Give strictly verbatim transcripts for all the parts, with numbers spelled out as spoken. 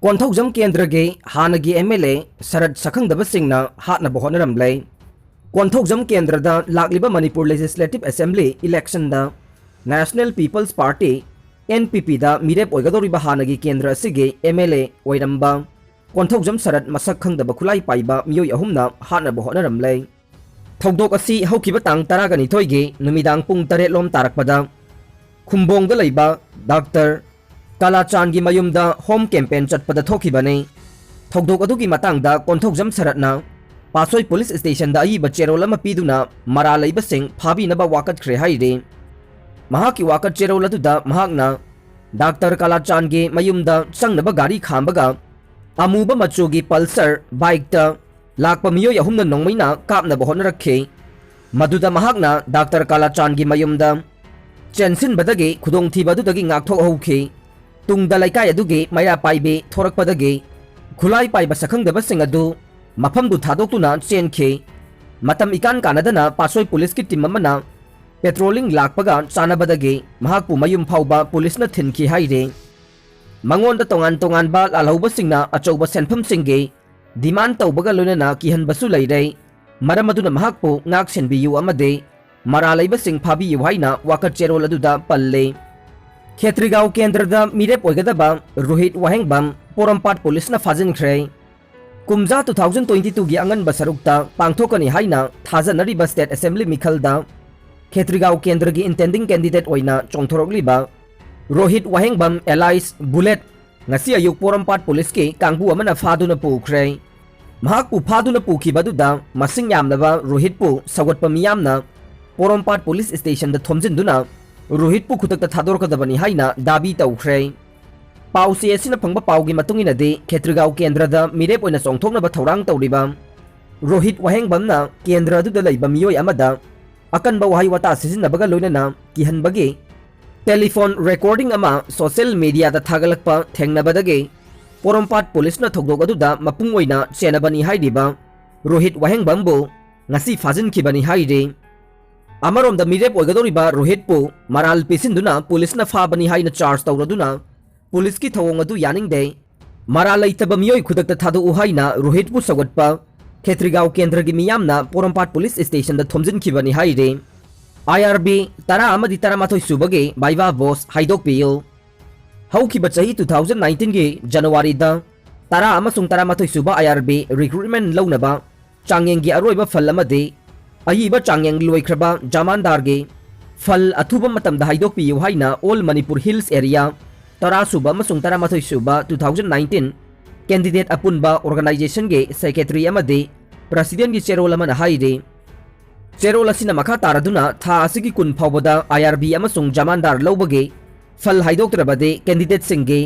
ꯀꯣꯟꯊꯧꯖꯝ ꯀꯦꯟꯗ꯭ꯔꯒꯤ ꯍꯥꯟꯅꯒꯤ M L A ꯁꯔꯠ ꯁꯛꯈꯪꯗꯕꯁꯤꯡꯅ ꯍꯥꯠꯅꯕ ꯍꯣꯠꯅꯔꯝꯂꯦ꯫ ꯀꯣꯟꯊꯧꯖꯝ ꯀꯦꯟꯗ꯭ꯔꯗ ꯂꯥꯛꯂꯤꯕ ꯃꯅꯤꯄꯨꯔ ꯂꯦꯖꯤꯁꯂꯦꯇꯤꯚ ꯑꯦꯁꯦꯝꯕ꯭ꯂꯤ ꯏꯂꯦꯛꯁꯟꯗ ꯅꯦꯁꯅꯦꯜ ꯄꯤꯄꯜꯁ ꯄꯥꯔꯇꯤ, ꯑꯦꯟ ꯄꯤ ꯄꯤꯗ ꯃꯤꯔꯦꯞ ꯑꯣꯏꯒꯗꯧꯔꯤꯕ ꯍꯥꯟꯅꯒꯤ ꯀꯦꯟꯗ꯭ꯔ ꯑꯁꯤꯒꯤ ꯑꯦꯝ ꯑꯦꯜ ꯑꯦ ꯑꯣꯏꯔꯝꯕ ꯀꯣꯟꯊꯧꯖꯝ ꯁꯔꯠ ꯃꯁꯛ ꯈꯪꯗꯕ ꯈꯨꯠꯂꯥꯏ ꯄꯥꯏꯕ ꯃꯤꯑꯣꯏ ꯑꯍꯨꯝꯅ ꯍꯥꯠꯅꯕ ꯍꯣꯠꯅꯔꯝꯂꯦ꯫ ꯊꯧꯗꯣꯛ ꯑꯁꯤ ꯍꯧꯈꯤꯕ ꯇꯥꯡ ꯇꯔꯥꯒ ꯅꯤꯊꯣꯏꯒꯤ ꯅꯨꯃꯤꯗꯥꯡ ꯄꯨꯡ ꯇꯔꯦꯠ ꯂꯣꯝ ꯇꯥꯔꯛꯄꯗ ꯈꯨꯝꯕꯣꯡꯗ ꯂꯩꯕ ꯗꯥꯛꯇꯔ ꯀꯥꯂꯥꯆꯥꯟꯒꯤ ꯃꯌꯨꯝꯗ ꯍꯣꯝ ꯀꯦꯝꯄꯦꯟ ꯆꯠꯄꯗ ꯊꯣꯛꯈꯤꯕꯅꯤ꯫ ꯊꯧꯗꯣꯛ ꯑꯗꯨꯒꯤ ꯃꯇꯥꯡꯗ ꯀꯣꯟꯊꯧꯖꯝ ꯁꯔꯠꯅ ꯄꯥꯠꯁꯣꯏ ꯄꯨꯂꯤꯁ ꯁ꯭ꯇꯦꯁꯟꯗ ꯑꯏꯕ ꯆꯦꯔꯣꯜ ꯑꯃ ꯄꯤꯗꯨꯅ ꯃꯔꯥꯜ ꯂꯩꯕꯁꯤꯡ ꯐꯥꯕꯤꯅꯕ ꯋꯥꯀꯠꯈ꯭ꯔꯦ ꯍꯥꯏꯔꯤ꯫ ꯃꯍꯥꯛꯀꯤ ꯋꯥꯀꯠ ꯆꯦꯔꯣꯜ ꯑꯗꯨꯗ ꯃꯍꯥꯛꯅ ꯗꯥꯛꯇꯔ ꯀꯥꯂꯥꯆꯥꯟꯒꯤ ꯃꯌꯨꯝꯗ ꯆꯪꯅꯕ ꯒꯥꯔꯤ ꯈꯥꯝꯕꯒ ꯑꯃꯨꯕ ꯃꯆꯨꯒꯤ ꯄꯜꯁꯔ ꯕꯥꯏꯛꯇ ꯂꯥꯛꯄ ꯃꯤꯑꯣꯏ ꯑꯍꯨꯝꯅ ꯅꯣꯡꯃꯩꯅ ꯀꯥꯞꯅꯕ ꯍꯣꯠꯅꯔꯛꯈꯤ꯫ ꯃꯗꯨꯗ ꯃꯍꯥꯛꯅ ꯗꯥꯛꯇꯔ ꯀꯥꯂꯥꯆꯥꯟꯒꯤ ꯃꯌꯨꯝꯗ ꯆꯦꯟꯁꯤꯟꯕꯗꯒꯤ ꯈꯨꯗꯣꯡꯊꯤꯕ ꯑꯗꯨꯗꯒꯤ ꯉꯥꯛꯊꯣꯛꯍꯧꯈꯤ꯫ ꯇꯨꯡꯗ ꯂꯩꯀꯥꯏ ꯑꯗꯨꯒꯤ ꯃꯩꯔꯥ ꯄꯥꯏꯕꯤ ꯊꯣꯔꯛꯄꯗꯒꯤ ꯈꯨꯠꯂꯥꯏ ꯄꯥꯏꯕ ꯁꯛꯈꯪꯗꯕꯁꯤꯡ ꯑꯗꯨ ꯃꯐꯝꯗꯨ ꯊꯥꯗꯣꯛꯇꯨꯅ ꯆꯦꯟꯈꯤ꯫ ꯃꯇꯝ ꯏꯀꯥꯟ ꯀꯥꯟꯅꯗꯅ ꯄꯥꯠꯁꯣꯏ ꯄꯨꯂꯤꯁꯀꯤ ꯇꯤꯝ ꯑꯃꯅ ꯄꯦꯇ꯭ꯔꯣꯂꯤꯡ ꯂꯥꯛꯄꯒ ꯆꯥꯟꯅꯕꯗꯒꯤ ꯃꯍꯥꯛꯄꯨ ꯃꯌꯨꯝ ꯐꯥꯎꯕ ꯄꯨꯂꯤꯁꯅ ꯊꯤꯟꯈꯤ ꯍꯥꯏꯔꯤ꯫ ꯃꯉꯣꯟꯗ ꯇꯣꯉꯥꯟ ꯇꯣꯉꯥꯟꯕ ꯂꯥꯜꯍꯧꯕꯁꯤꯡꯅ ꯑꯆꯧꯕ ꯁꯦꯟꯐꯝꯁꯤꯡꯒꯤ ꯗꯤꯃꯥꯟ ꯇꯧꯕꯒ ꯂꯣꯏꯅꯅ ꯀꯤꯍꯟꯕꯁꯨ ꯂꯩꯔꯦ꯫ ꯃꯔꯝ ꯑꯗꯨꯅ ꯃꯍꯥꯛꯄꯨ ꯉꯥꯛ ꯁꯦꯟꯕꯤꯌꯨ ꯑꯃꯗꯤ ꯃꯔꯥꯜ ꯂꯩꯕꯁꯤꯡ ꯐꯥꯕꯤꯌꯨ ꯍꯥꯏꯅ ꯋꯥꯀꯠ ꯆꯦꯔꯣꯜ ꯑꯗꯨꯗ ꯄꯜꯂꯤ꯫ ꯈꯦꯇ꯭ꯔꯤꯒꯥꯎ ꯀꯦꯟꯗ꯭ꯔꯗ ꯃꯤꯔꯦꯞ ꯑꯣꯏꯒꯗꯕ ꯔꯣꯍꯤꯠ ꯋꯥꯍꯦꯡꯕꯝ ꯄꯣꯔꯣꯝꯄꯥꯠ ꯄꯨꯂꯤꯁꯅ ꯐꯥꯖꯤꯟꯈ꯭ꯔꯦ꯫ ꯀꯨꯝꯖꯥ two thousand twenty twoꯒꯤ ꯑꯉꯟꯕ ꯁꯔꯨꯛꯇ ꯄꯥꯡꯊꯣꯛꯀꯅꯤ ꯍꯥꯏꯅ ꯊꯥꯖꯅꯔꯤꯕ ꯁ꯭ꯇꯦꯠ ꯑꯦꯁꯦꯝꯕ꯭ꯂꯤ ꯃꯤꯈꯜꯗ ꯈꯦꯇ꯭ꯔꯤꯒꯥꯎ ꯀꯦꯟꯗ꯭ꯔꯒꯤ ꯏꯟꯇꯦꯟꯗꯤꯡ ꯀꯦꯟꯗꯤꯗꯦꯠ ꯑꯣꯏꯅ ꯆꯣꯡꯊꯣꯔꯛꯂꯤꯕ ꯔꯣꯍꯤꯠ ꯋꯥꯍꯦꯡꯕꯝ ꯑꯦꯂꯥꯏꯁ ꯕꯨꯂꯦꯠ ꯉꯁꯤ ꯑꯌꯨꯛ ꯄꯣꯔꯣꯝꯄꯥꯠ ꯄꯨꯂꯤꯁꯀꯤ ꯀꯥꯡꯕꯨ ꯑꯃꯅ ꯐꯥꯗꯨꯅ ꯄꯨꯈ꯭ꯔꯦ꯫ ꯃꯍꯥꯛꯄꯨ ꯐꯥꯗꯨꯅ ꯄꯨꯈꯤꯕ ꯑꯗꯨꯗ ꯃꯁꯤꯡ ꯌꯥꯝꯂꯕ ꯔꯣꯍꯤꯠꯄꯨ ꯁꯧꯒꯠꯄ ꯃꯤꯌꯥꯝꯅ ꯄꯣꯔꯣꯝꯄꯥꯠ ꯄꯨꯂꯤꯁ ꯁ꯭ꯇꯦꯁꯟꯗ ꯊꯣꯝꯖꯤꯟꯗꯨꯅ ꯔꯣꯍꯤꯠꯄꯨ ꯈꯨꯗꯛꯇ ꯊꯥꯗꯣꯔꯛꯀꯗꯕꯅꯤ ꯍꯥꯏꯅ ꯗꯥꯕꯤ ꯇꯧꯈ꯭ꯔꯦ꯫ ꯄꯥꯎꯆꯦ ꯑꯁꯤꯅ ꯐꯪꯕ ꯄꯥꯎꯒꯤ ꯃꯇꯨꯡ ꯏꯟꯅꯗꯤ ꯈꯦꯇ꯭ꯔꯤꯒꯥꯎ ꯀꯦꯟꯗ꯭ꯔꯗ ꯃꯤꯔꯦꯞ ꯑꯣꯏꯅ ꯆꯣꯡꯊꯣꯛꯅꯕ ꯊꯧꯔꯥꯡ ꯇꯧꯔꯤꯕ ꯔꯣꯍꯤꯠ ꯋꯥꯍꯦꯡꯕꯝꯅ ꯀꯦꯟꯗ꯭ꯔ ꯑꯗꯨꯗ ꯂꯩꯕ ꯃꯤꯑꯣꯏ ꯑꯃꯗ ꯑꯀꯟꯕ ꯋꯥꯍꯩ ꯋꯥꯇꯥ ꯁꯤꯖꯤꯟꯅꯕꯒ ꯂꯣꯏꯅꯅ ꯀꯤꯍꯟꯕꯒꯤ ꯇꯦꯂꯤꯐꯣꯟ ꯔꯦꯀꯣꯔꯗꯤꯡ ꯑꯃ ꯁꯣꯁꯤꯌꯦꯜ ꯃꯤꯗꯤꯌꯥꯗ ꯊꯥꯒꯠꯂꯛꯄ ꯊꯦꯡꯅꯕꯗꯒꯤ ꯄꯣꯔꯣꯝꯄꯥꯠ ꯄꯨꯂꯤꯁꯅ ꯊꯧꯗꯣꯛ ꯑꯗꯨꯗ ꯃꯄꯨꯡ ꯑꯣꯏꯅ ꯆꯦꯟꯅꯕꯅꯤ ꯍꯥꯏꯔꯤꯕ ꯔꯣꯍꯤꯠ ꯋꯥꯍꯦꯡꯕꯝꯕꯨ ꯉꯁꯤ ꯐꯥꯖꯤꯟꯈꯤꯕꯅꯤ ꯍꯥꯏꯔꯤ꯫ ꯑꯃꯔꯣꯝꯗ ꯃꯤꯔꯦꯞ ꯑꯣꯏꯒꯗꯧꯔꯤꯕ ꯔꯣꯍꯤꯠꯄꯨ ꯃꯔꯥꯜ ꯄꯤꯁꯤꯟꯗꯨꯅ ꯄꯨꯂꯤꯁꯅ ꯐꯥꯕꯅꯤ ꯍꯥꯏꯅ ꯆꯥꯔꯖ ꯇꯧꯔꯗꯨꯅ ꯄꯨꯂꯤꯁꯀꯤ ꯊꯧꯑꯣꯡ ꯑꯗꯨ ꯌꯥꯅꯤꯡꯗꯦ꯫ ꯃꯔꯥꯜ ꯂꯩꯇꯕ ꯃꯤꯑꯣꯏ ꯈꯨꯗꯛꯇ ꯊꯥꯗꯣꯛꯎ ꯍꯥꯏꯅ ꯔꯣꯍꯤꯠꯄꯨ ꯁꯧꯒꯠꯄ ꯈꯦꯇ꯭ꯔꯤꯒꯥꯎ ꯀꯦꯟꯗ꯭ꯔꯒꯤ ꯃꯤꯌꯥꯝꯅ ꯄꯣꯔꯣꯝꯄꯥꯠ ꯄꯨꯂꯤꯁ ꯁ꯭ꯇꯦꯁꯟꯗ ꯊꯣꯝꯖꯤꯟꯈꯤꯕꯅꯤ ꯍꯥꯏꯔꯤ꯫ ꯑꯥꯏ ꯑꯥꯔ ꯕꯤ ꯇꯔꯥ ꯑꯃꯗꯤ ꯇꯔꯥꯃꯥꯊꯣꯏ ꯁꯨꯕꯒꯤ ꯚꯥꯏꯚꯥ ꯚꯣꯁ ꯍꯥꯏꯗꯣꯛꯄꯤꯌꯨ꯫ ꯍꯧꯈꯤꯕ ꯆꯍꯤ two thousand nineteenꯒꯤ ꯖꯅꯋꯥꯔꯤꯗ ꯇꯔꯥ ꯑꯃꯁꯨꯡ ꯇꯔꯥꯃꯥꯊꯣꯏ ꯁꯨꯕ ꯑꯥꯏ ꯑꯥꯔ ꯕꯤ ꯔꯤꯀ꯭ꯔꯨꯠꯃꯦꯟ ꯂꯧꯅꯕ ꯆꯥꯡꯌꯦꯡꯒꯤ ꯑꯔꯣꯏꯕ ꯐꯜ ꯑꯃꯗꯤ ꯑꯏꯕ ꯆꯥꯡꯌꯦꯡ ꯂꯣꯏꯈ꯭ꯔꯕ ꯖꯃꯥꯟꯗꯥꯔꯒꯤ ꯐꯜ ꯑꯊꯨꯕ ꯃꯇꯝꯗ ꯍꯥꯏꯗꯣꯛꯄꯤꯌꯨ ꯍꯥꯏꯅ ꯑꯣꯜ ꯃꯅꯤꯄꯨꯔ ꯍꯤꯜꯁ ꯑꯦꯔꯤꯌꯥ ꯇꯔꯥ ꯁꯨꯕ ꯑꯃꯁꯨꯡ ꯇꯔꯥꯃꯥꯊꯣꯏ ꯁꯨꯕ two thousand nineteen ꯀꯦꯟꯗꯤꯗꯦꯠ ꯑꯄꯨꯟꯕ ꯑꯣꯔꯒꯅꯥꯏꯖꯦꯁꯟꯒꯤ ꯁꯦꯀ꯭ꯔꯦꯇꯔꯤ ꯑꯃꯗꯤ ꯄ꯭ꯔꯁꯤꯗꯦꯟꯒꯤ ꯆꯦꯔꯣꯜ ꯑꯃꯅ ꯍꯥꯏꯔꯤ꯫ ꯆꯦꯔꯣꯜ ꯑꯁꯤꯅ ꯃꯈꯥ ꯇꯥꯔꯗꯨꯅ ꯊꯥ ꯑꯁꯤꯒꯤ ꯀꯨꯟ ꯐꯥꯎꯕꯗ ꯑꯥꯏ ꯑꯥꯔ ꯕꯤ ꯑꯃꯁꯨꯡ ꯖꯃꯥꯟꯗꯥꯔ ꯂꯧꯕꯒꯤ ꯐꯜ ꯍꯥꯏꯗꯣꯛꯇ꯭ꯔꯕꯗꯤ ꯀꯦꯟꯗꯤꯗꯦꯠꯁꯤꯡꯒꯤ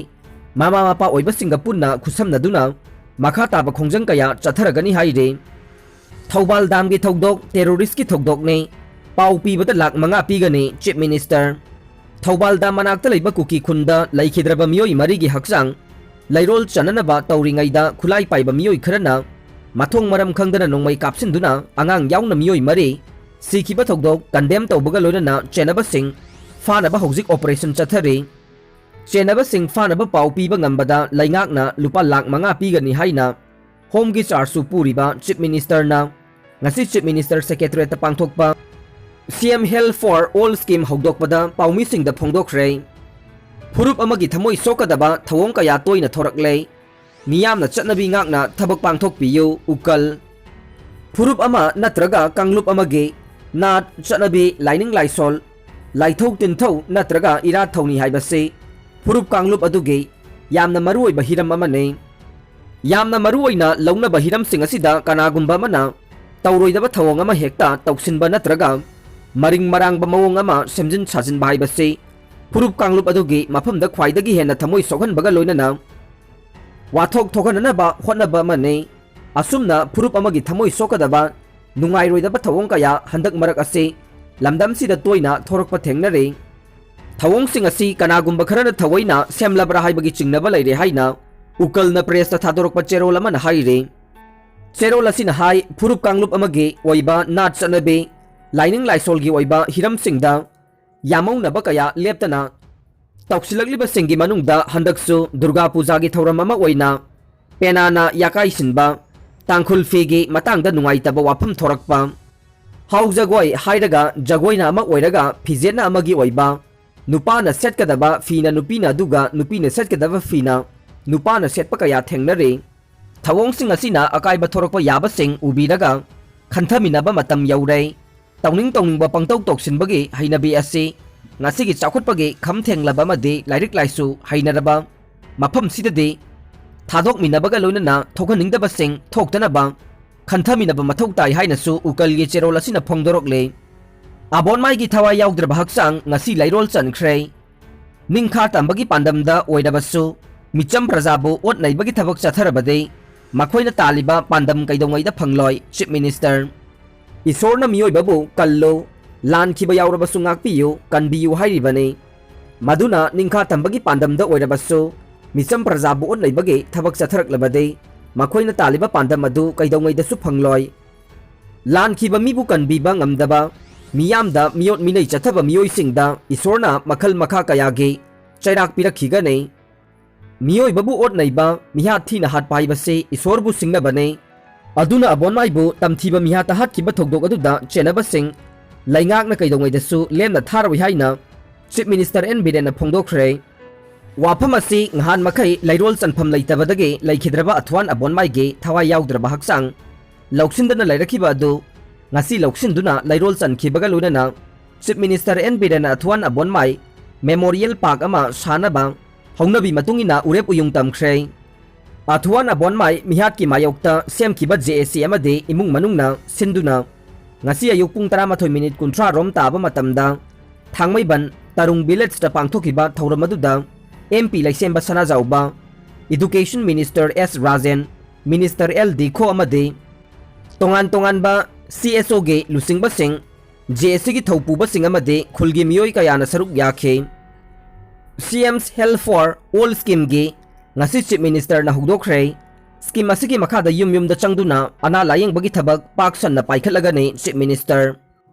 ꯃꯃꯥ ꯃꯄꯥ ꯑꯣꯏꯕꯁꯤꯡꯒ ꯄꯨꯟꯅ ꯈꯨꯠꯁꯝꯅꯗꯨꯅ ꯃꯈꯥ ꯇꯥꯕ ꯈꯣꯡꯖꯪ ꯀꯌꯥ ꯆꯠꯊꯔꯒꯅꯤ ꯍꯥꯏꯔꯤ꯫ ꯊꯧꯕꯥꯜ ꯗꯥꯝꯒꯤ ꯊꯧꯗꯣꯛ ꯇꯦꯔꯣꯔꯤꯁꯀꯤ ꯊꯧꯗꯣꯛꯅꯤ, ꯄꯥꯎ ꯄꯤꯕꯗ ꯂꯥꯛ ꯃꯉꯥ ꯄꯤꯒꯅꯤ ꯆꯤꯐ ꯃꯤꯅꯤꯁꯇꯔ꯫ ꯊꯧꯕꯥꯜ ꯗꯥꯝ ꯃꯅꯥꯛꯇ ꯂꯩꯕ ꯀꯨꯀꯤ ꯈꯨꯟꯗ ꯂꯩꯈꯤꯗ꯭ꯔꯕ ꯃꯤꯑꯣꯏ ꯃꯔꯤꯒꯤ ꯍꯛꯆꯥꯡ ꯂꯩꯔꯣꯜ ꯆꯅꯅꯕ ꯇꯧꯔꯤꯉꯩꯗ ꯈꯨꯠꯂꯥꯏ ꯄꯥꯏꯕ ꯃꯤꯑꯣꯏ ꯈꯔꯅ ꯃꯊꯣꯡ ꯃꯔꯝ ꯈꯪꯗꯅ ꯅꯣꯡꯃꯩ ꯀꯥꯞꯁꯤꯟꯗꯨꯅ ꯑꯉꯥꯡ ꯌꯥꯎꯅ ꯃꯤꯑꯣꯏ ꯃꯔꯤ ꯁꯤꯈꯤꯕ ꯊꯧꯗꯣꯛ ꯀꯟꯗꯦꯝ ꯇꯧꯕꯒ ꯂꯣꯏꯅꯅ ꯆꯦꯟꯅꯕꯁꯤꯡ ꯐꯥꯅꯕ ꯍꯧꯖꯤꯛ ꯑꯣꯄꯔꯦꯁꯟ ꯆꯠꯊꯔꯤ꯫ ꯆꯦꯟꯅꯕꯁꯤꯡ ꯐꯥꯅꯕ ꯄꯥꯎ ꯄꯤꯕ ꯉꯝꯕꯗ ꯂꯩꯉꯥꯛꯅ ꯂꯨꯄꯥ ꯂꯥꯛ ꯃꯉꯥ ꯄꯤꯒꯅꯤ ꯍꯥꯏꯅ ꯍꯣꯝꯒꯤ ꯆꯥꯔꯖꯁꯨ ꯄꯨꯔꯤꯕ ꯆꯤꯐ ꯃꯤꯅꯤꯁꯇꯔꯅ ꯉꯁꯤ ꯆꯤꯐ ꯃꯤꯅꯤꯁꯇꯔ ꯁꯦꯀ꯭ꯔꯦꯇꯔꯤꯌꯦꯠꯇ ꯄꯥꯡꯊꯣꯛꯄ C M Help for All scheme ꯍꯧꯗꯣꯛꯄꯗ ꯄꯥꯎꯃꯤꯁꯤꯡꯗ ꯐꯣꯡꯗꯣꯛꯈ꯭ꯔꯦ꯫ ꯐꯨꯔꯨꯞ ꯑꯃꯒꯤ ꯊꯃꯣꯏ ꯁꯣꯛꯀꯗꯕ ꯊꯧꯑꯣꯡ ꯀꯌꯥ ꯇꯣꯏꯅ ꯊꯣꯔꯛꯂꯦ꯫ ꯃꯤꯌꯥꯝꯅ ꯆꯠꯅꯕꯤ ꯉꯥꯛꯅ ꯊꯕꯛ ꯄꯥꯡꯊꯣꯛꯄꯤꯌꯨ, ꯎꯀꯜ꯫ ꯐꯨꯔꯨꯞ ꯑꯃ ꯅꯠꯇ꯭ꯔꯒ ꯀꯥꯡꯂꯨꯞ ꯑꯃꯒꯤ ꯅꯥꯠ, ꯆꯠꯅꯕꯤ, ꯂꯥꯏꯅꯤꯡ ꯂꯥꯏꯁꯣꯜ, ꯂꯥꯏꯊꯧ ꯇꯤꯟꯊꯧ ꯅꯠꯇ꯭ꯔꯒ ꯏꯔꯥꯠ ꯊꯧꯅꯤ ꯍꯥꯏꯕꯁꯤ ꯐꯨꯔꯨꯞ ꯀꯥꯡꯂꯨꯞ ꯑꯗꯨꯒꯤ ꯌꯥꯝꯅ ꯃꯔꯨꯑꯣꯏꯕ ꯍꯤꯔꯝ ꯑꯃꯅꯤ꯫ ꯌꯥꯝꯅ ꯃꯔꯨꯑꯣꯏꯅ ꯂꯧꯅꯕ ꯍꯤꯔꯝꯁꯤꯡ ꯑꯁꯤꯗ ꯀꯅꯥꯒꯨꯝꯕ ꯑꯃꯅ ꯇꯧꯔꯣꯏꯗꯕ ꯊꯧꯑꯣꯡ ꯑꯃ ꯍꯦꯛꯇ ꯇꯧꯁꯤꯟꯕ ꯅꯠꯇ꯭ꯔꯒ ꯃꯔꯤꯡ ꯃꯔꯥꯡꯕ ꯃꯑꯣꯡ ꯑꯃ ꯁꯦꯝꯖꯤꯟ ꯁꯥꯖꯤꯟꯕ ꯍꯥꯏꯕꯁꯤ ꯐꯨꯔꯨꯞ ꯀꯥꯡꯂꯨꯞ ꯑꯗꯨꯒꯤ ꯃꯐꯝꯗ ꯈ꯭ꯋꯥꯏꯗꯒꯤ ꯍꯦꯟꯅ ꯊꯃꯣꯏ ꯁꯣꯛꯍꯟꯕꯒ ꯂꯣꯏꯅꯅ ꯋꯥꯊꯣꯛ ꯊꯣꯛꯍꯟꯅꯅꯕ ꯍꯣꯠꯅꯕ ꯑꯃꯅꯤ꯫ ꯑꯁꯨꯝꯅ ꯐꯨꯔꯨꯞ ꯑꯃꯒꯤ ꯊꯃꯣꯏ ꯁꯣꯛꯀꯗꯕ ꯅꯨꯡꯉꯥꯏꯔꯣꯏꯗꯕ ꯊꯧꯑꯣꯡ ꯀꯌꯥ ꯍꯟꯗꯛ ꯃꯔꯛ ꯑꯁꯤ ꯂꯝꯗꯝꯁꯤꯗ ꯇꯣꯏꯅ ꯊꯣꯔꯛꯄ ꯊꯦꯡꯅꯔꯤ꯫ ꯊꯧꯑꯣꯡꯁꯤꯡ ꯑꯁꯤ ꯀꯅꯥꯒꯨꯝꯕ ꯈꯔꯅ ꯊꯑꯣꯏꯅ ꯁꯦꯝꯂꯕ꯭ꯔꯥ ꯍꯥꯏꯕꯒꯤ ꯆꯤꯡꯅꯕ ꯂꯩꯔꯦ ꯍꯥꯏꯅ ꯎꯀꯜꯅ ꯄ꯭ꯔꯦꯁꯇ ꯊꯥꯗꯣꯔꯛꯄ ꯆꯦꯔꯣꯜ ꯑꯃꯅ ꯍꯥꯏꯔꯤ꯫ ꯆꯦꯔꯣꯜ ꯑꯁꯤꯅ ꯍꯥꯏ, ꯐꯨꯔꯨꯞ ꯀꯥꯡꯂꯨꯞ ꯑꯃꯒꯤ ꯑꯣꯏꯕ ꯅꯥꯠ ꯆꯠꯅꯕꯤ, ꯂꯥꯏꯅꯤꯡ ꯂꯥꯏꯁꯣꯜꯒꯤ ꯑꯣꯏꯕ ꯍꯤꯔꯝꯁꯤꯡꯗ ꯌꯥꯃꯧꯅꯕ ꯀꯌꯥ ꯂꯦꯞꯇꯅ ꯇꯧꯁꯤꯜꯂꯛꯂꯤꯕꯁꯤꯡꯒꯤ ꯃꯅꯨꯡꯗ ꯍꯟꯗꯛꯁꯨ ꯗꯨꯔꯒꯥ ꯄꯨꯖꯥꯒꯤ ꯊꯧꯔꯝ ꯑꯃ ꯑꯣꯏꯅ ꯄꯦꯅꯥꯅ ꯌꯥꯀꯥꯏꯁꯤꯟꯕ, ꯇꯥꯡꯈꯨꯜ ꯐꯤꯒꯤ ꯃꯇꯥꯡꯗ ꯅꯨꯡꯉꯥꯏꯇꯕ ꯋꯥꯐꯝ ꯊꯣꯔꯛꯄ, ꯍꯥꯎ ꯖꯒꯣꯏ ꯍꯥꯏꯔꯒ ꯖꯒꯣꯏꯅ ꯑꯃ ꯑꯣꯏꯔꯒ ꯐꯤꯖꯦꯠꯅ ꯑꯃꯒꯤ ꯑꯣꯏꯕ, ꯅꯨꯄꯥꯅ ꯁꯦꯠꯀꯗꯕ ꯐꯤꯅ ꯅꯨꯄꯤꯅ ꯑꯗꯨꯒ ꯅꯨꯄꯤꯅ ꯁꯦꯠꯀꯗꯕ ꯐꯤꯅ ꯅꯨꯄꯥꯅ ꯁꯦꯠꯄ ꯀꯌꯥ ꯊꯦꯡꯅꯔꯤ꯫ ꯊꯧꯑꯣꯡꯁꯤꯡ ꯑꯁꯤꯅ ꯑꯀꯥꯏꯕ ꯊꯣꯔꯛꯄ ꯌꯥꯕꯁꯤꯡ ꯎꯕꯤꯔꯒ ꯈꯟꯊꯃꯤꯟꯅꯕ ꯃꯇꯝ ꯌꯧꯔꯦ꯫ ꯇꯧꯅꯤꯡ ꯇꯧꯅꯤꯡꯕ ꯄꯪꯇꯧ ꯇꯧꯁꯤꯟꯕꯒꯤ ꯍꯩꯅꯕꯤ ꯑꯁꯤ ꯉꯁꯤꯒꯤ ꯆꯥꯎꯈꯠꯄꯒꯤ ꯈꯝ ꯊꯦꯡꯂꯕ ꯑꯃꯗꯤ ꯂꯥꯏꯔꯤꯛ ꯂꯥꯏꯁꯨ ꯍꯩꯅꯔꯕ ꯃꯐꯝꯁꯤꯗꯗꯤ ꯊꯥꯗꯣꯛꯃꯤꯟꯅꯕꯒ ꯂꯣꯏꯅꯅ ꯊꯣꯛꯍꯟꯅꯤꯡꯗꯕꯁꯤꯡ ꯊꯣꯛꯇꯅꯕ ꯈꯟꯊꯃꯤꯟꯅꯕ ꯃꯊꯧ ꯇꯥꯏ ꯍꯥꯏꯅꯁꯨ ꯎꯀꯜꯒꯤ ꯆꯦꯔꯣꯜ ꯑꯁꯤꯅ ꯐꯣꯡꯗꯣꯔꯛꯂꯤ꯫ ꯑꯕꯣꯟꯃꯥꯏꯒꯤ ꯊꯋꯥꯏ ꯌꯥꯎꯗ꯭ꯔꯕ ꯍꯛꯆꯥꯡ ꯉꯁꯤ ꯂꯩꯔꯣꯜ ꯆꯟꯈ꯭ꯔꯦ꯫ ꯅꯤꯡꯈꯥ ꯇꯝꯕꯒꯤ ꯄꯥꯟꯗꯝꯗ ꯑꯣꯏꯔꯕꯁꯨ ꯃꯤꯆꯝ ꯄ꯭ꯔꯖꯥꯕꯨ ꯑꯣꯠ ꯅꯩꯕꯒꯤ ꯊꯕꯛ ꯆꯠꯊꯔꯕꯗꯤ ꯃꯈꯣꯏꯅ ꯇꯥꯜꯂꯤꯕ ꯄꯥꯟꯗꯝ ꯀꯩꯗꯧꯉꯩꯗ ꯐꯪꯂꯣꯏ꯫ ꯆꯤꯐ ꯃꯤꯅꯤꯁꯇꯔ, ꯏꯁꯣꯔꯅ ꯃꯤꯑꯣꯏꯕꯕꯨ ꯀꯜꯂꯨ, ꯂꯥꯟꯈꯤꯕ ꯌꯥꯎꯔꯕꯁꯨ ꯉꯥꯛꯄꯤꯌꯨ, ꯀꯟꯕꯤꯌꯨ ꯍꯥꯏꯔꯤꯕꯅꯤ꯫ ꯃꯗꯨꯅ ꯅꯤꯡꯈꯥ ꯇꯝꯕꯒꯤ ꯄꯥꯟꯗꯝꯗ ꯑꯣꯏꯔꯕꯁꯨ ꯃꯤꯆꯝ ꯄ꯭ꯔꯖꯥꯕꯨ ꯑꯣꯠ ꯅꯩꯕꯒꯤ ꯊꯕꯛ ꯆꯠꯊꯔꯛꯂꯕꯗꯤ ꯃꯈꯣꯏꯅ ꯇꯥꯜꯂꯤꯕ ꯄꯥꯟꯗꯝ ꯑꯗꯨ ꯀꯩꯗꯧꯉꯩꯗꯁꯨ ꯐꯪꯂꯣꯏ꯫ ꯂꯥꯟꯈꯤꯕ ꯃꯤꯕꯨ ꯀꯟꯕꯤꯕ ꯉꯝꯗꯕ, ꯃꯤꯌꯥꯝꯗ ꯃꯤꯑꯣꯠ ꯃꯤꯅꯩ ꯆꯠꯊꯕ ꯃꯤꯑꯣꯏꯁꯤꯡꯗ ꯏꯁꯣꯔꯅ ꯃꯈꯜ ꯃꯈꯥ ꯀꯌꯥꯒꯤ ꯆꯩꯔꯥꯛ ꯄꯤꯔꯛꯈꯤꯒꯅꯤ꯫ ꯃꯤꯑꯣꯏꯕꯕꯨ ꯑꯣꯠ ꯅꯩꯕ, ꯃꯤꯍꯥꯠ ꯊꯤꯅ ꯍꯥꯠꯄ ꯍꯥꯏꯕꯁꯤ ꯏꯁꯣꯔꯕꯨ ꯁꯤꯡꯅꯕꯅꯤ꯫ ꯑꯗꯨꯅ ꯑꯕꯣꯟꯃꯥꯏꯕꯨ ꯇꯝꯊꯤꯕ ꯃꯤꯍꯥꯠꯇ ꯍꯥꯠꯈꯤꯕ ꯊꯧꯗꯣꯛ ꯑꯗꯨꯗ ꯆꯦꯟꯅꯕꯁꯤꯡ ꯂꯩꯉꯥꯛꯅ ꯀꯩꯗꯧꯉꯩꯗꯁꯨ ꯂꯦꯝꯅ ꯊꯥꯔꯣꯏ ꯍꯥꯏꯅ ꯆꯤꯐ ꯃꯤꯅꯤꯁꯇꯔ ꯑꯦꯟ ꯕꯤꯔꯦꯟꯅ ꯐꯣꯡꯗꯣꯛꯈ꯭ꯔꯦ꯫ ꯋꯥꯐꯝ ꯑꯁꯤ ꯉꯍꯥꯟ ꯃꯈꯩ ꯂꯩꯔꯣꯜ ꯆꯟꯐꯝ ꯂꯩꯇꯕꯗꯒꯤ ꯂꯩꯈꯤꯗ꯭ꯔꯕ ꯑꯊꯨꯋꯥꯟ ꯑꯕꯣꯟꯃꯥꯏꯒꯤ ꯊꯋꯥꯏ ꯌꯥꯎꯗ꯭ꯔꯕ ꯍꯛꯆꯥꯡ ꯂꯧꯁꯤꯟꯗꯅ ꯂꯩꯔꯛꯈꯤꯕ ꯑꯗꯨ ꯉꯁꯤ ꯂꯧꯁꯤꯟꯗꯨꯅ ꯂꯩꯔꯣꯜ ꯆꯟꯈꯤꯕꯒ ꯂꯣꯏꯅꯅ ꯆꯤꯐ ꯃꯤꯅꯤꯁꯇꯔ ꯑꯦꯟ ꯕꯤꯔꯦꯟꯅ ꯑꯊꯨꯋꯥꯟ ꯑꯕꯣꯟꯃꯥꯏ ꯃꯦꯃꯣꯔꯤꯌꯦꯜ ꯄꯥꯔꯛ ꯑꯃ ꯁꯥꯅꯕ ꯍꯧꯅꯕꯤ ꯃꯇꯨꯡ ꯏꯟꯅ ꯎꯔꯦꯞ ꯎꯌꯨꯡ ꯇꯝꯈ꯭ꯔꯦ꯫ ꯑꯊꯨꯋꯥꯟ ꯑꯕꯣꯟꯃꯥꯏ ꯃꯤꯍꯥꯠꯀꯤ ꯃꯥꯌꯣꯛꯇ ꯁꯦꯝꯈꯤꯕ ꯖꯦ ꯑꯦ ꯁꯤ ꯑꯃꯗꯤ ꯏꯃꯨꯡ ꯃꯅꯨꯡꯅ ꯁꯤꯟꯗꯨꯅ ꯉꯁꯤ ꯑꯌꯨꯛ ꯄꯨꯡ ꯇꯔꯥꯃꯥꯊꯣꯏ ꯃꯤꯅꯤꯠ ꯀꯨꯟꯊ꯭ꯔꯥ ꯔꯣꯝ ꯇꯥꯕ ꯃꯇꯝꯗ ꯊꯥꯡꯃꯩꯕꯟ ꯇꯔꯨꯡ ꯚꯤꯂꯦꯖꯇ ꯄꯥꯡꯊꯣꯛꯈꯤꯕ ꯊꯧꯔꯝ ꯑꯗꯨꯗ ꯑꯦꯝ ꯄꯤ ꯂꯩꯁꯦꯝꯕ ꯁꯅꯥꯖꯥꯎꯕ, ꯏꯗꯨꯀꯦꯁꯟ ꯃꯤꯅꯤꯁꯇꯔ ꯑꯦꯁ ꯔꯥꯖꯦꯟ, ꯃꯤꯅꯤꯁꯇꯔ ꯑꯦꯜ ꯗꯤꯈꯣ ꯑꯃꯗꯤ ꯇꯣꯉꯥꯟ ꯇꯣꯉꯥꯟꯕ ꯁꯤ ꯑꯦꯁ ꯑꯣꯒꯤ ꯂꯨꯆꯤꯡꯕꯁꯤꯡ, ꯖꯦ ꯑꯦ ꯁꯤꯒꯤ ꯊꯧꯄꯨꯕꯁꯤꯡ ꯑꯃꯗꯤ ꯈꯨꯜꯒꯤ ꯃꯤꯑꯣꯏ ꯀꯌꯥꯅ ꯁꯔꯨꯛ ꯌꯥꯈꯤ꯫ ꯁꯤ ꯑꯦꯝꯁ ꯍꯦꯜꯊ ꯐꯣꯔ ꯑꯣꯜ ꯁ꯭ꯀꯤꯝꯒꯤ ꯉꯁꯤ ꯆꯤꯐ ꯃꯤꯅꯤꯁꯇꯔꯅ ꯍꯧꯗꯣꯛꯈ꯭ꯔꯦ꯫ ꯁ꯭ꯀꯤꯝ ꯑꯁꯤꯒꯤ ꯃꯈꯥꯗ ꯌꯨꯝ ꯌꯨꯝꯗ ꯆꯪꯗꯨꯅ ꯑꯅꯥ ꯂꯥꯌꯦꯡꯕꯒꯤ ꯊꯕꯛ ꯄꯥꯛ ꯁꯟꯅ ꯄꯥꯏꯈꯠꯂꯒꯅꯤ꯫ ꯆꯤꯐ ꯃꯤꯅꯤꯁꯇꯔ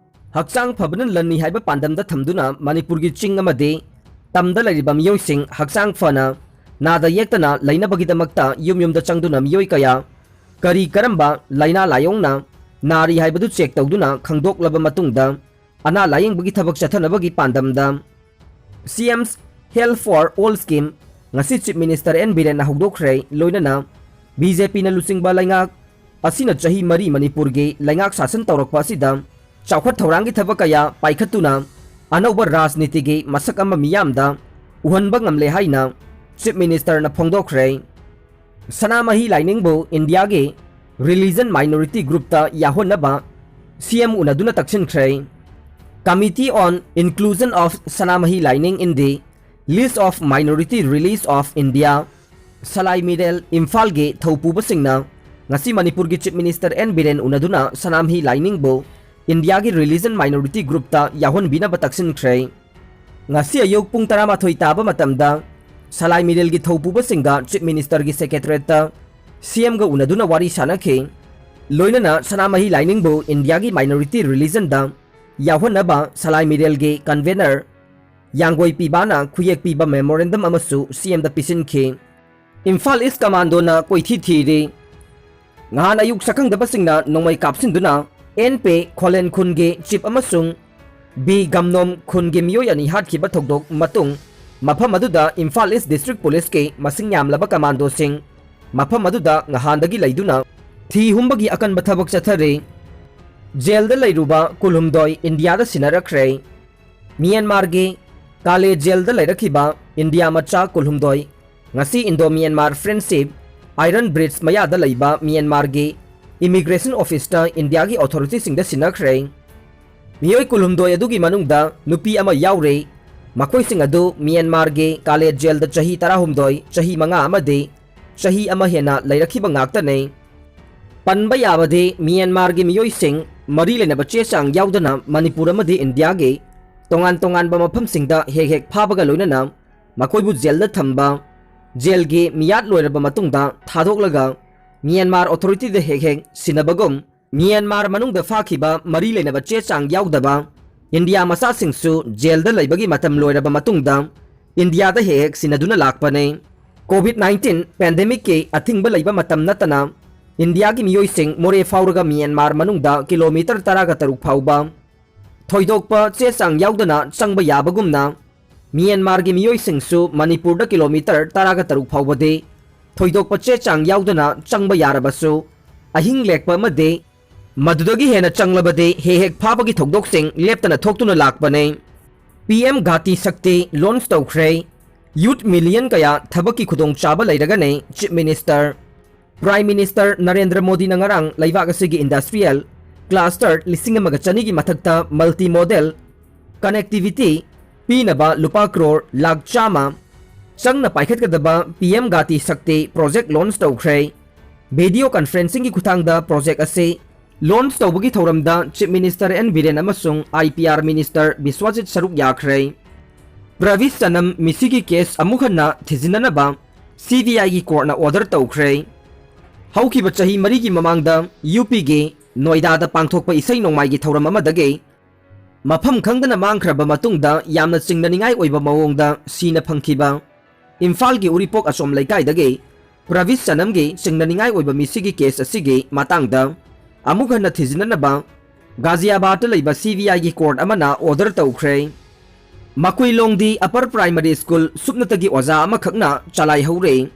ꯍꯛꯆꯥꯡ ꯐꯕꯅ ꯂꯟꯅꯤ ꯍꯥꯏꯕ ꯄꯥꯟꯗꯝꯗ ꯊꯝꯗꯨꯅ ꯃꯅꯤꯄꯨꯔꯒꯤ ꯆꯤꯡ ꯑꯃꯗꯤ ꯇꯝꯗ ꯂꯩꯔꯤꯕ ꯃꯤꯑꯣꯏꯁꯤꯡ ꯍꯛꯆꯥꯡ ꯐꯅ ꯅꯥꯗ ꯌꯦꯛꯇꯅ ꯂꯩꯅꯕꯒꯤꯗꯃꯛꯇ ꯌꯨꯝ ꯌꯨꯝꯗ ꯆꯪꯗꯨꯅ ꯃꯤꯑꯣꯏ ꯀꯌꯥ ꯀꯔꯤ ꯀꯔꯝꯕ ꯂꯥꯏꯅꯥ ꯂꯥꯏꯑꯣꯡꯅ ꯅꯥꯔꯤ ꯍꯥꯏꯕꯗꯨ ꯆꯦꯛ ꯇꯧꯗꯨꯅ ꯈꯪꯗꯣꯛꯂꯕ ꯃꯇꯨꯡꯗ ꯑꯅꯥ ꯂꯥꯌꯦꯡꯕꯒꯤ ꯊꯕꯛ ꯆꯠꯊꯅꯕꯒꯤ ꯄꯥꯟꯗꯝꯗ CM's Health for All Scheme ꯉꯁꯤ Chief Minister N ꯕꯤꯔꯦꯟꯅ ꯍꯧꯗꯣꯛꯈ꯭ꯔꯦ꯫ ꯂꯣꯏꯅꯅ BJPꯅ ꯂꯨꯆꯤꯡꯕ ꯂꯩꯉꯥꯛ ꯑꯁꯤꯅ ꯆꯍꯤ ꯃꯔꯤ ꯃꯅꯤꯄꯨꯔꯒꯤ ꯂꯩꯉꯥꯛ ꯁꯥꯁꯟ ꯇꯧꯔꯛꯄ ꯑꯁꯤꯗ ꯆꯥꯎꯈꯠ ꯊꯧꯔꯥꯡꯒꯤ ꯊꯕꯛ ꯀꯌꯥ ꯄꯥꯏꯈꯠꯇꯨꯅ ꯑꯅꯧꯕ ꯔꯥꯖꯅꯤꯇꯤꯒꯤ ꯃꯁꯛ ꯑꯃ ꯃꯤꯌꯥꯝꯗ ꯎꯍꯟꯕ ꯉꯝꯂꯦ ꯍꯥꯏꯅ Chief Ministerꯅ ꯐꯣꯡꯗꯣꯛꯈ꯭ꯔꯦ꯫ ꯁꯅꯥꯃꯍꯤ ꯂꯥꯏꯅꯤꯡꯕꯨ ꯏꯟꯗꯤꯌꯥꯒꯤ religion minority groupꯇ ꯌꯥꯎꯍꯟꯅꯕ CM ꯎꯅꯗꯨꯅ ꯇꯛꯁꯤꯟꯈ꯭ꯔꯦ꯫ Committee on Inclusion of ꯁꯅꯥꯃꯍꯤ ꯂꯥꯏꯅꯤꯡ in the List of Minority Religions of India, ꯁꯂꯥꯏ ꯃꯤꯔꯦꯜ ꯏꯝꯐꯥꯜꯒꯤ ꯊꯧꯄꯨꯕꯁꯤꯡꯅ ꯉꯁꯤ ꯃꯅꯤꯄꯨꯔꯒꯤ Chief Minister N ꯕꯤꯔꯦꯟ ꯎꯅꯗꯨꯅ ꯁꯅꯥꯃꯍꯤ ꯂꯥꯏꯅꯤꯡꯕꯨ ꯏꯟꯗꯤꯌꯥꯒꯤ religion minority groupꯇ ꯌꯥꯎꯍꯟꯕꯤꯅꯕ ꯇꯛꯁꯤꯟꯈ꯭ꯔꯦ꯫ ꯉꯁꯤ ꯑꯌꯨꯛ ꯄꯨꯡ ꯇꯔꯥꯃꯥꯊꯣꯏ ꯇꯥꯕ ꯃꯇꯝꯗ ꯁꯂꯥꯏ ꯃꯤꯔꯦꯜꯒꯤ ꯊꯧꯄꯨꯕꯁꯤꯡꯒ Chief Ministerꯒꯤ Secretariatꯇ CMꯒ ꯎꯅꯗꯨꯅ ꯋꯥꯔꯤ ꯁꯥꯅꯈꯤ꯫ ꯂꯣꯏꯅꯅ ꯁꯅꯥꯃꯍꯤ ꯂꯥꯏꯅꯤꯡꯕꯨ ꯏꯟꯗꯤꯌꯥꯒꯤ minority religionꯗ ꯌꯥꯎꯍꯟꯅꯕ ꯁꯂꯥꯏ ꯃꯤꯔꯦꯜꯒꯤ convener ꯌꯥꯡꯒꯣꯏ ꯄꯤꯕꯥꯅ ꯈꯨꯌꯦꯛ ꯄꯤꯕ memorandum ꯑꯃꯁꯨ CMꯗ ꯄꯤꯁꯤꯟꯈꯤ꯫ ꯏꯝꯐꯥꯜ ꯏꯁ ꯀꯃꯥꯟꯗꯣꯅ ꯀꯣꯏꯊꯤ ꯊꯤꯔꯤ꯫ ꯉꯍꯥꯟ ꯑꯌꯨꯛ ꯁꯛꯈꯪꯗꯕꯁꯤꯡꯅ ꯅꯣꯡꯃꯩ ꯀꯥꯞꯁꯤꯟꯗꯨꯅ ꯑꯦꯟ ꯄꯦ ꯈꯣꯂꯦꯟ ꯈꯨꯟꯒꯤ ꯆꯤꯞ ꯑꯃꯁꯨꯡ ꯕꯤ ꯒꯝꯅꯣꯝ ꯈꯨꯟꯒꯤ ꯃꯤꯑꯣꯏ ꯑꯅꯤ ꯍꯥꯠꯈꯤꯕ ꯊꯧꯗꯣꯛ ꯃꯇꯨꯡ ꯃꯐꯝ ꯑꯗꯨꯗ ꯏꯝꯐꯥꯜ ꯏꯁ ꯗꯤꯁꯇ꯭ꯔꯤꯛ ꯄꯨꯂꯤꯁꯀꯤ ꯃꯁꯤꯡ ꯌꯥꯝꯂꯕ ꯀꯃꯥꯟꯗꯣꯁꯤꯡ ꯃꯐꯝ ꯑꯗꯨꯗ ꯉꯍꯥꯟꯗꯒꯤ ꯂꯩꯗꯨꯅ ꯊꯤ ꯍꯨꯝꯕꯒꯤ ꯑꯀꯟꯕ ꯊꯕꯛ ꯆꯠꯊꯔꯤ꯫ ꯖꯦꯜꯗ ꯂꯩꯔꯨꯕ ꯀꯨꯟꯍꯨꯝꯗꯣꯏ ꯏꯟꯗꯤꯌꯥꯗ ꯁꯤꯟꯅꯔꯛꯈ꯭ꯔꯦ꯫ ꯃ꯭ꯌꯥꯟꯃꯥꯔꯒꯤ ꯀꯥꯂꯦ ꯖꯦꯜꯗ ꯂꯩꯔꯛꯈꯤꯕ ꯏꯟꯗꯤꯌꯥ ꯃꯆꯥ ꯀꯨꯟꯍꯨꯝꯗꯣꯏ ꯉꯁꯤ Indo Myanmar Friendship Iron Bridge ꯃꯌꯥꯗ ꯂꯩꯕ ꯃ꯭ꯌꯥꯟꯃꯥꯔꯒꯤ immigration officeꯇ ꯏꯟꯗꯤꯌꯥꯒꯤ authorityꯁꯤꯡꯗ ꯁꯤꯟꯅꯈ꯭ꯔꯦ꯫ ꯃꯤꯑꯣꯏ ꯀꯨꯟꯍꯨꯝꯗꯣꯏ ꯑꯗꯨꯒꯤ ꯃꯅꯨꯡꯗ ꯅꯨꯄꯤ ꯑꯃ ꯌꯥꯎꯔꯦ꯫ ꯃꯈꯣꯏꯁꯤꯡ ꯑꯗꯨ ꯃ꯭ꯌꯥꯟꯃꯥꯔꯒꯤ ꯀꯥꯂꯦ ꯖꯦꯜꯗ ꯆꯍꯤ ꯇꯔꯥꯍꯨꯝꯗꯣꯏ, ꯆꯍꯤ ꯃꯉꯥ ꯑꯃꯗꯤ ꯆꯍꯤ ꯑꯃ ꯍꯦꯟꯅ ꯂꯩꯔꯛꯈꯤꯕ ꯉꯥꯛꯇꯅꯤ꯫ ꯄꯟꯕ ꯌꯥꯕꯗꯤ ꯃ꯭ꯌꯥꯟꯃꯥꯔꯒꯤ ꯃꯤꯑꯣꯏꯁꯤꯡ ꯃꯔꯤ ꯂꯩꯅꯕ ꯆꯦ ꯆꯥꯡ ꯌꯥꯎꯗꯅ ꯃꯅꯤꯄꯨꯔ ꯑꯃꯗꯤ ꯏꯟꯗꯤꯌꯥꯒꯤ ꯇꯣꯉꯥꯟ ꯇꯣꯉꯥꯟꯕ ꯃꯐꯝꯁꯤꯡꯗ ꯍꯦꯛ ꯍꯦꯛ ꯐꯥꯕꯒ ꯂꯣꯏꯅꯅ ꯃꯈꯣꯏꯕꯨ ꯖꯦꯜꯗ ꯊꯝꯕ, ꯖꯦꯜꯒꯤ ꯃꯤꯌꯥꯠ ꯂꯣꯏꯔꯕ ꯃꯇꯨꯡꯗ ꯊꯥꯗꯣꯛꯂꯒ ꯃ꯭ꯌꯥꯟꯃꯥꯔ authorityꯗ ꯍꯦꯛ ꯍꯦꯛ ꯁꯤꯟꯅꯕꯒꯨꯝ, ꯃ꯭ꯌꯥꯟꯃꯥꯔ ꯃꯅꯨꯡꯗ ꯐꯥꯈꯤꯕ ꯃꯔꯤ ꯂꯩꯅꯕ ꯆꯦ ꯆꯥꯡ ꯌꯥꯎꯗꯕ ꯏꯟꯗꯤꯌꯥ ꯃꯆꯥꯁꯤꯡꯁꯨ ꯖꯦꯜꯗ ꯂꯩꯕꯒꯤ ꯃꯇꯝ ꯂꯣꯏꯔꯕ ꯃꯇꯨꯡꯗ ꯏꯟꯗꯤꯌꯥꯗ ꯍꯦꯛ ꯍꯦꯛ ꯁꯤꯟꯅꯗꯨꯅ ꯂꯥꯛꯄꯅꯤ꯫ ꯀꯣꯚꯤꯗ ꯅꯥꯏꯟꯇꯤꯟ ꯄꯦꯟꯗꯦꯃꯤꯛꯀꯤ ꯑꯊꯤꯡꯕ ꯂꯩꯕ ꯃꯇꯝ ꯅꯠꯇꯅ ꯏꯟꯗꯤꯌꯥꯒꯤ ꯃꯤꯑꯣꯏꯁꯤꯡ ꯃꯣꯔꯦ ꯐꯥꯎꯔꯒ ꯃ꯭ꯌꯥꯟꯃꯥꯔ ꯃꯅꯨꯡꯗ ꯀꯤꯂꯣꯃꯤꯇꯔ ꯇꯔꯥꯒ ꯇꯔꯨꯛ ꯐꯥꯎꯕ ꯊꯣꯏꯗꯣꯛꯄ ꯆꯦ ꯆꯥꯡ ꯌꯥꯎꯗꯅ ꯆꯪꯕ ꯌꯥꯕꯒꯨꯝꯅ, ꯃ꯭ꯌꯥꯟꯃꯥꯔꯒꯤ ꯃꯤꯑꯣꯏꯁꯤꯡꯁꯨ ꯃꯅꯤꯄꯨꯔꯗ ꯀꯤꯂꯣꯃꯤꯇꯔ ꯇꯔꯥꯒ ꯇꯔꯨꯛ ꯐꯥꯎꯕꯗꯤ ꯊꯣꯏꯗꯣꯛꯄ ꯆꯦ ꯆꯥꯡ ꯌꯥꯎꯗꯅ ꯆꯪꯕ ꯌꯥꯔꯕꯁꯨ, ꯑꯍꯤꯡ ꯂꯦꯛꯄ ꯑꯃꯗꯤ ꯃꯗꯨꯗꯒꯤ ꯍꯦꯟꯅ ꯆꯪꯂꯕꯗꯤ ꯍꯦꯛ ꯍꯦꯛ ꯐꯥꯕꯒꯤ ꯊꯧꯗꯣꯛꯁꯤꯡ ꯂꯦꯞꯇꯅ ꯊꯣꯛꯇꯨꯅ ꯂꯥꯛꯄꯅꯤ꯫ ꯄꯤ ꯑꯦꯝ ꯘꯥꯇꯤ ꯁꯛꯇꯤ ꯂꯣꯟꯆ ꯇꯧꯈ꯭ꯔꯦ꯫ ꯌꯨꯠ ꯃꯤꯂꯤꯌꯟ ꯀꯌꯥ ꯊꯕꯛꯀꯤ ꯈꯨꯗꯣꯡꯆꯥꯕ ꯂꯩꯔꯒꯅꯤ chief minister. Prime minister Narendra ꯃꯣꯗꯤꯅ ꯉꯔꯥꯡ ꯂꯩꯕꯥꯛ ꯑꯁꯤꯒꯤ ꯏꯟꯗꯁꯇ꯭ꯔꯤꯌꯦꯜ ꯀ꯭ꯂꯥꯁꯇꯔ ꯂꯤꯁꯤꯡ ꯑꯃꯒ ꯆꯅꯤꯒꯤ ꯃꯊꯛꯇ ꯃꯜꯇꯤ ꯃꯣꯗꯦꯜ ꯀꯅꯦꯛꯇꯤꯚꯤꯇꯤ ꯄꯤꯅꯕ ꯂꯨꯄꯥ ꯀ꯭ꯔꯣꯔ ꯂꯥꯈ ꯆꯥꯝꯃ ꯆꯪꯅ ꯄꯥꯏꯈꯠꯀꯗꯕ ꯄꯤ ꯑꯦꯝ ꯘꯥꯇꯤ ꯁꯛꯇꯤ ꯄ꯭ꯔꯣꯖꯦꯛ ꯂꯣꯟꯆ ꯇꯧꯈ꯭ꯔꯦ꯫ ꯚꯤꯗꯤꯑꯣ ꯀꯟꯐꯔꯦꯟꯁꯤꯡꯒꯤ ꯈꯨꯠꯊꯥꯡꯗ ꯄ꯭ꯔꯣꯖꯦꯛ ꯑꯁꯤ ꯂꯣꯟꯆ ꯇꯧꯕꯒꯤ ꯊꯧꯔꯝꯗ ꯆꯤꯐ ꯃꯤꯅꯤꯁꯇꯔ ꯑꯦꯟ ꯕꯤꯔꯦꯟ ꯑꯃꯁꯨꯡ ꯑꯥꯏ ꯄꯤ ꯑꯥꯔ ꯃꯤꯅꯤꯁꯇꯔ ꯕꯤꯁ꯭ꯋꯥꯖꯤꯠ ꯁꯔꯨꯛ ꯌꯥꯈ꯭ꯔꯦ꯫ ꯄ꯭ꯔꯚꯤꯁ ꯆꯅꯝ ꯃꯤꯁꯤꯒꯤ ꯀꯦꯁ ꯑꯃꯨꯛ ꯍꯟꯅ ꯊꯤꯖꯤꯟꯅꯅꯕ ꯁꯤ ꯕꯤ ꯑꯥꯏꯒꯤ ꯀꯣꯔꯠꯅ ꯑꯣꯔꯗꯔ ꯇꯧꯈ꯭ꯔꯦ꯫ ꯍꯧꯈꯤꯕ ꯆꯍꯤ ꯃꯔꯤꯒꯤ ꯃꯃꯥꯡꯗ ꯌꯨ ꯄꯤꯒꯤ ꯅꯣꯏꯗꯥꯗ ꯄꯥꯡꯊꯣꯛꯄ ꯏꯁꯩ ꯅꯣꯡꯃꯥꯏꯒꯤ ꯊꯧꯔꯝ ꯑꯃꯗꯒꯤ ꯃꯐꯝ ꯈꯪꯗꯅ ꯃꯥꯡꯈ꯭ꯔꯕ ꯃꯇꯨꯡꯗ ꯌꯥꯝꯅ ꯆꯤꯡꯅꯅꯤꯡꯉꯥꯏ ꯑꯣꯏꯕ ꯃꯑꯣꯡꯗ ꯁꯤꯅ ꯐꯪꯈꯤꯕ ꯏꯝꯐꯥꯜꯒꯤ ꯎꯔꯤꯄꯣꯛ ꯑꯆꯣꯝ ꯂꯩꯀꯥꯏꯗꯒꯤ ꯄ꯭ꯔꯚꯤꯁ ꯆꯅꯝꯒꯤ ꯆꯤꯡꯅꯅꯤꯡꯉꯥꯏ ꯑꯣꯏꯕ ꯃꯤꯁꯤꯒꯤ ꯀꯦꯁ ꯑꯁꯤꯒꯤ ꯃꯇꯥꯡꯗ ꯑꯃꯨꯛ ꯍꯟꯅ ꯊꯤꯖꯤꯟꯅꯅꯕ ꯒꯥꯖꯤꯌꯥꯕꯥꯗꯇ ꯂꯩꯕ ꯁꯤ ꯕꯤ ꯑꯥꯏꯒꯤ ꯀꯣꯔꯠ ꯑꯃꯅ ꯑꯣꯔꯗꯔ ꯇꯧꯈ꯭ꯔꯦ꯫ ꯃꯀꯨꯏꯂꯣꯡꯗꯤ ꯑꯄꯔ ꯄ꯭ꯔꯥꯏꯃꯔꯤ ꯁ꯭ꯀꯨꯜ ꯁꯨꯞꯅꯇꯒꯤ ꯑꯣꯖꯥ ꯑꯃꯈꯛꯅ ꯆꯂꯥꯏꯍꯧꯔꯦ꯫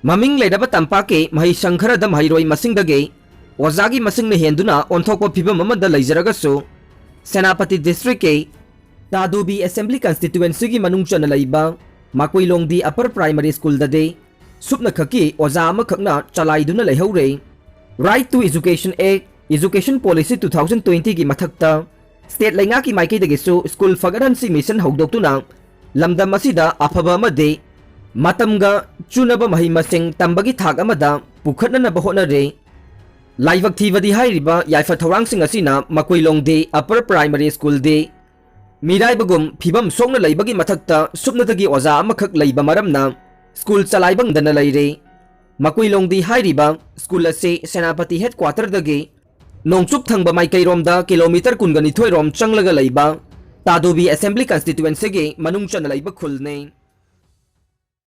ꯃꯃꯤꯡ ꯂꯩꯔꯕ ꯇꯝꯄꯥꯛꯀꯤ ꯃꯍꯩꯁꯪ ꯈꯔꯗ ꯃꯍꯩꯔꯣꯏ ꯃꯁꯤꯡꯗꯒꯤ ꯑꯣꯖꯥꯒꯤ ꯃꯁꯤꯡꯅ ꯍꯦꯟꯗꯨꯅ ꯑꯣꯟꯊꯣꯛꯄ ꯐꯤꯕꯝ ꯑꯃꯗ ꯂꯩꯖꯔꯒꯁꯨ, ꯁꯦꯅꯥꯄꯇꯤ ꯗꯤꯁꯇ꯭ꯔꯤꯛꯀꯤ ꯇꯥꯗꯨꯕꯤ ꯑꯦꯁꯦꯝꯕ꯭ꯂꯤ ꯀꯟꯁꯇꯤꯇ꯭ꯋꯦꯟꯁꯤꯒꯤ ꯃꯅꯨꯡ ꯆꯟꯅ ꯂꯩꯕ ꯃꯀꯨꯏꯂꯣꯡꯗꯤ ꯑꯄꯔ ꯄ꯭ꯔꯥꯏꯃꯔꯤ ꯁ꯭ꯀꯨꯜꯗꯗꯤ ꯁꯨꯞꯅꯈꯛꯀꯤ ꯑꯣꯖꯥ ꯑꯃꯈꯛꯅ ꯆꯂꯥꯏꯗꯨꯅ ꯂꯩꯍꯧꯔꯦ꯫ Right to Education Act, Education Policy two thousand twenty ꯒꯤ ꯃꯊꯛꯇ ꯁ꯭ꯇꯦꯠ ꯂꯩꯉꯥꯛꯀꯤ ꯃꯥꯏꯀꯩꯗꯒꯤꯁꯨ ꯁ꯭ꯀꯨꯜ ꯐꯒꯠꯍꯟꯁꯤ ꯃꯤꯁꯟ ꯍꯧꯗꯣꯛꯇꯨꯅ ꯂꯝꯗꯝ ꯑꯁꯤꯗ ꯑꯐꯕ ꯑꯃꯗꯤ ꯃꯇꯝꯒ ꯆꯨꯅꯕ ꯃꯍꯩ ꯃꯁꯤꯡ ꯇꯝꯕꯒꯤ ꯊꯥꯛ ꯑꯃꯗ ꯄꯨꯈꯠꯅꯅꯕ ꯍꯣꯠꯅꯔꯦ꯫ ꯂꯥꯏꯕꯛ ꯊꯤꯕꯗꯤ ꯍꯥꯏꯔꯤꯕ ꯌꯥꯏꯐ ꯊꯧꯔꯥꯡꯁꯤꯡ ꯑꯁꯤꯅ ꯃꯀꯨꯏꯂꯣꯡꯗꯤ ꯑꯄꯔ ꯄ꯭ꯔꯥꯏꯃꯔꯤ ꯁ꯭ꯀꯨꯜꯗꯤ ꯃꯤꯔꯥꯏꯕꯒꯨꯝ ꯐꯤꯕꯝ ꯁꯣꯛꯅ ꯂꯩꯕꯒꯤ ꯃꯊꯛꯇ ꯁꯨꯞꯅꯇꯒꯤ ꯑꯣꯖꯥ ꯑꯃꯈꯛ ꯂꯩꯕ ꯃꯔꯝꯅ ꯁ꯭ꯀꯨꯜ ꯆꯂꯥꯏꯕꯪꯗꯅ ꯂꯩꯔꯦ꯫ ꯃꯀꯨꯏꯂꯣꯡꯗꯤ ꯍꯥꯏꯔꯤꯕ ꯁ꯭ꯀꯨꯜ ꯑꯁꯤ ꯁꯦꯅꯥꯄꯇꯤ ꯍꯦꯗꯀ꯭ꯋꯥꯇꯔꯗꯒꯤ ꯅꯣꯡꯆꯨꯞ ꯊꯪꯕ ꯃꯥꯏꯀꯩꯔꯣꯝꯗ ꯀꯤꯂꯣꯃꯤꯇꯔ ꯀꯨꯟꯒ ꯅꯤꯊꯣꯏ ꯔꯣꯝ ꯆꯪꯂꯒ ꯂꯩꯕ ꯇꯥꯗꯣꯕꯤ Assembly Constituencyꯒꯤ ꯃꯅꯨꯡ ꯆꯟꯅ ꯂꯩꯕ ꯈꯨꯜꯅꯤ꯫